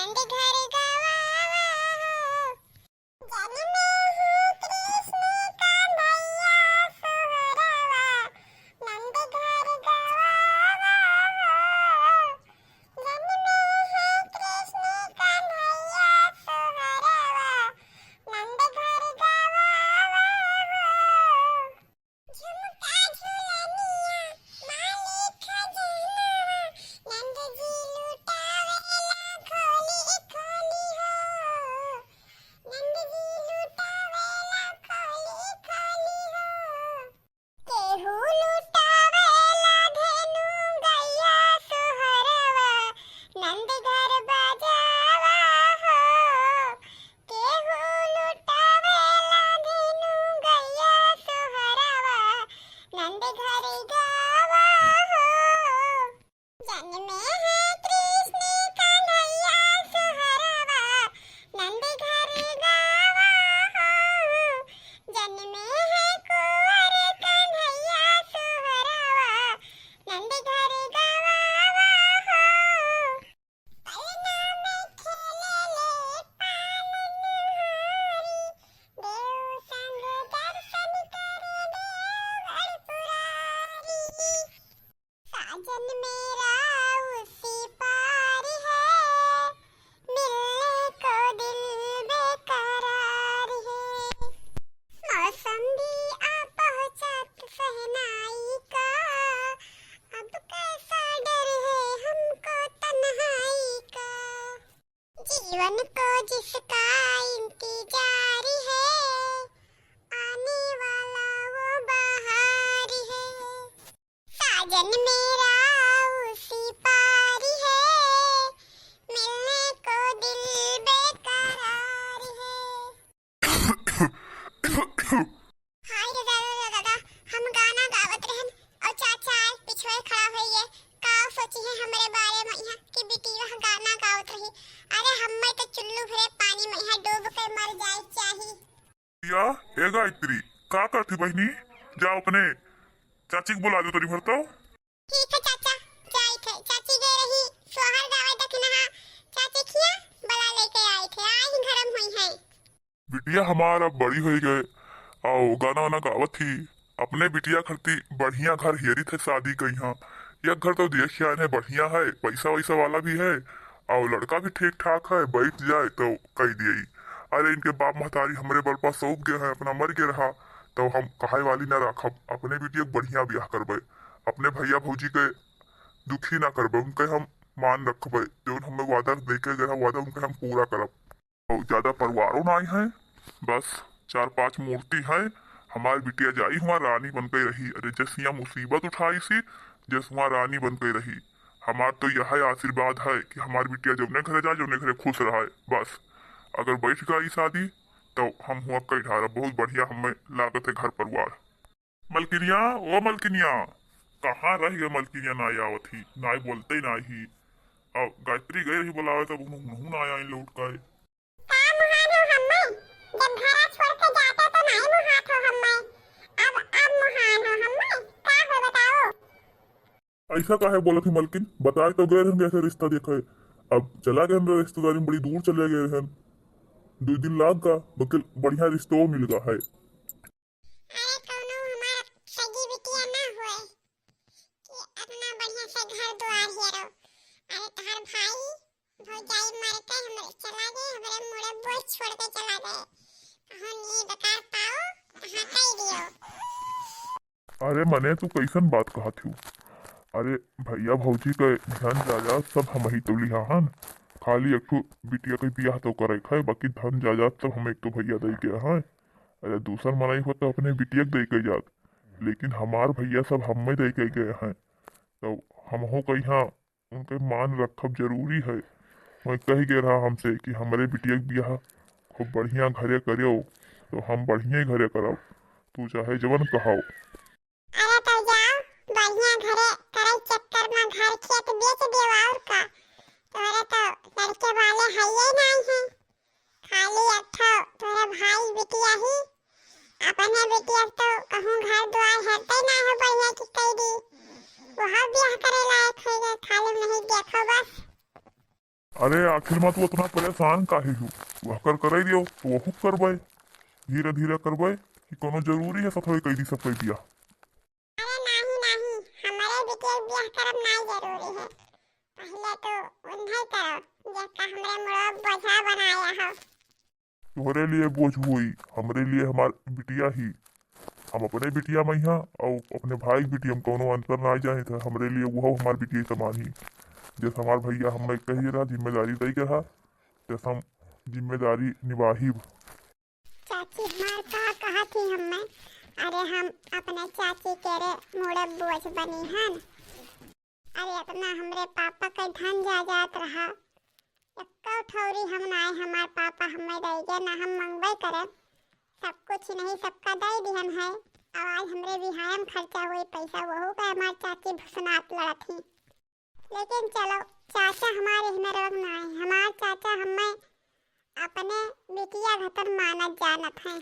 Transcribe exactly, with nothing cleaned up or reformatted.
नंद घर गवावा हो। जन्मे है कृष्ण कन्हैया सोहरवा, नंद घर गवावा हो। जन्मे है कृष्ण कन्हैया सोहरवा, नंद घर गवावा हो। झुमका झुलनिया मालिक खजानवा, नंद जी लुटावेला खोली खोली हो। नंद जी लुटावेला खोली खोली हो। केहू लुटावेला धेनु गैया सोहरवा, नंद घर बजावा हो। केहू लुटावेला धेनु गैया सोहरवा, नंद घर गावा हो। जन्मे है कृष्ण कन्हैया सोहरवा, नंद घर गावा हो। जन्मे है कुंवर कन्हैया सोहरवा, नंद घर गावा हो। पलना में खेले ले पान नहारी, देव संग दर्शन करे देवघर पुरारी। साजन मेरा उसी पार है, मिलने को दिल बेकरार है। मौसम भी आ पहुँचा शहनाई का, अब कैसा डर है हमको तन्हाई का। जीवन को जिसका इंतजार है, आने वाला वो बहार है। साजन मेरा उसी पार है, मिलने को दिल बेकरार है। हाय रे दादा, रे दादा, हम गाना गावत रहन और चाचा आए, पिछवे खड़ा होइए। का सोची है हमरे बारे में यहाँ कि बिटिया गाना गावत रही। अरे हम्मे तो चुल्लू भरे पानी में यहाँ डूब के मर जाए चाही। या, ए गायत्री, का करती बहिनी? जा अपने चाची के बुला दो तनी भर तो। ठीक है चाचा, जाइत है। चाची गए रही सोहर गावे दखिनहा। चाची खिया बला लेके आइत है, आई ही घरम हुई है। बिटिया हमार अब बड़ी होई गए, आओ गाना वाना गावत ही। अपने बिटिया खरती बढ़िया घर हेरित है शादी कइहाँ। एक घर तो देख के आए हैं, बढ़िया है, पैसा वैसा वाला भी है, और लड़का भी ठीक ठाक है, बैठ जाए तो कई दिए। अरे इनके बाप महतारी हमरे बल पर सौंप गए हैं, अपना मर गए रहा, तो हम कहाई वाली ना राखब। अपने बिटिया के बढ़िया ब्याह करबे, अपने भैया भौजी के दुखी ना करबे, उनके हम मान रखबे। जौन हमें वादा देके गए हैं, वादा उनके हम पूरा करब। और ज्यादा परिवारों ना आई हैं, बस चार पांच मूर्ति हैं। हमार बिटिया जाई हुआ रानी बन के रही। अरे जसिया मुसीबत उठाई सी, जस हुआ रानी बन के रही। हमार तो यह आशीर्वाद है कि हमार बिटिया जौने घरे जाए, जौने घरे खुश रहे। बस अगर बैठ गई शादी तो हम हुआ कई ढारा बहुत बढ़िया हमें लागत है घर परिवार। मलकिनिया, ओ मलकिनिया, कहाँ रह गए मलकिनिया? नाई आवत ही, नाई बोलते ही नाई ही। अब गायत्री गए रही बुलावे तब उन्हों, उन्हों ना आई लौट के। का मुहान हो हम्मे? जब घरा छोड़ के जाता तो नाई मुहात हो हम्मे। अब, अब मुहान हो हम्मे। का हो बताओ? ऐसा काहे बोलत ही मलकिन? बताए तो गए रहन कैसे रिश्ता देखे। अब चला गए हमरा रिश्तेदारी में, बड़ी दूर चले गए रहन। दो दिन लाग गा, बकिल बढ़िया रिश्तो मिल गा है। अरे कौनो हमार सगी बिटिया ना होए कि अपना बढ़िया से घर द्वार हेरो। अरे तोहर भाई भौजाई मर के हमरे चला गए, हमरे मुड़े बोझ छोड़ के चला गए। कहूँ नी बेकार पाओ, तो हटाई दियो। अरे मने तू कैसन बात कहत हू? अरे भैया भौजी के धन जायदाद सब हम ही तो लिहा हन। खाली एक ठो बिटिया के बियाह तो करे है, बाकी धन जायदाद सब हम एक तो भैया दे के हैं। अरे दूसर मनई हो तो अपने बिटिया के दे के जात, लेकिन हमार भैया सब हमें दे के गए हैं, तो हमहू कहिया उनके मान रखब जरूरी है। वही कह गए रहा हमसे कि हमरे बिटिया के बियाह खूब बढ़िया घरे करियो, तो हम बढ़िया घरे करब, तू चाहे जवन कहो। अरे तो जाओ, बढ़िया घरे करे चक्कर में घर खेत बेच देव और का। तोरे तो लड़के वाले हइये नाई हैं। खाली एक ठो तोरे भाई बिटिया ही, अपने बिटिया तो कहूँ घर द्वार हेरते ना हो बढ़िया की कह दी। वह ब्याह करे लायक है, खाली नहीं देखो बस। अरे आखिर मा तू अतना परेशान काहे हू? वहकर करइ दियो तो वहू करबइ, धीरे धीरे करबइ। कि कउनो जरूरी है सथवे कइ दी सबकइ बियाह? अरे नाहीं नाहीं, हमरे बिटिया के बियाह करब नाहीं जरूरी है। पहिले तो उन्हइ करो जेका हमरे मुड़ो बोझा बनाया हो। तोहरे लिए बोझ होई, हमरे लिए हमार बिटिया ही। हम अपने बिटिया मइहाँ अउ अपने भाई के बिटिया म कउनो अंतर नाहीं जानित है। हमरे लिए वहउ हमार बिटिया समान ही। जइसे हमार भइया हमइ कहिए रहा, जिम्मेदारी दइ के रहा, तइसे हम जिम्मेदारी निबाहिब। चाची हमार का कहत ही हम्मे? अरे हम अपने चाची केरे मुड़े बोझ बनी हन। अरे अतना हमरे पापा कइ धन जायदाद रहा, एक्कउ ठौरी हम नाहीं, हमार पापा हम्मे दइगे ना, हम मंगबइ करे। सब कुछ इनही सबका दइ दिहन है। अब आज हमरे बिहायम खर्चा होई पइसा, वहू का हमार चाची भुसनात लड़त ही। लेकिन चलो, चाचा हमारे हिमे रोग नाहीं, हमार चाचा हम्मे अपने बिटिया घतन मानत जानत हैं।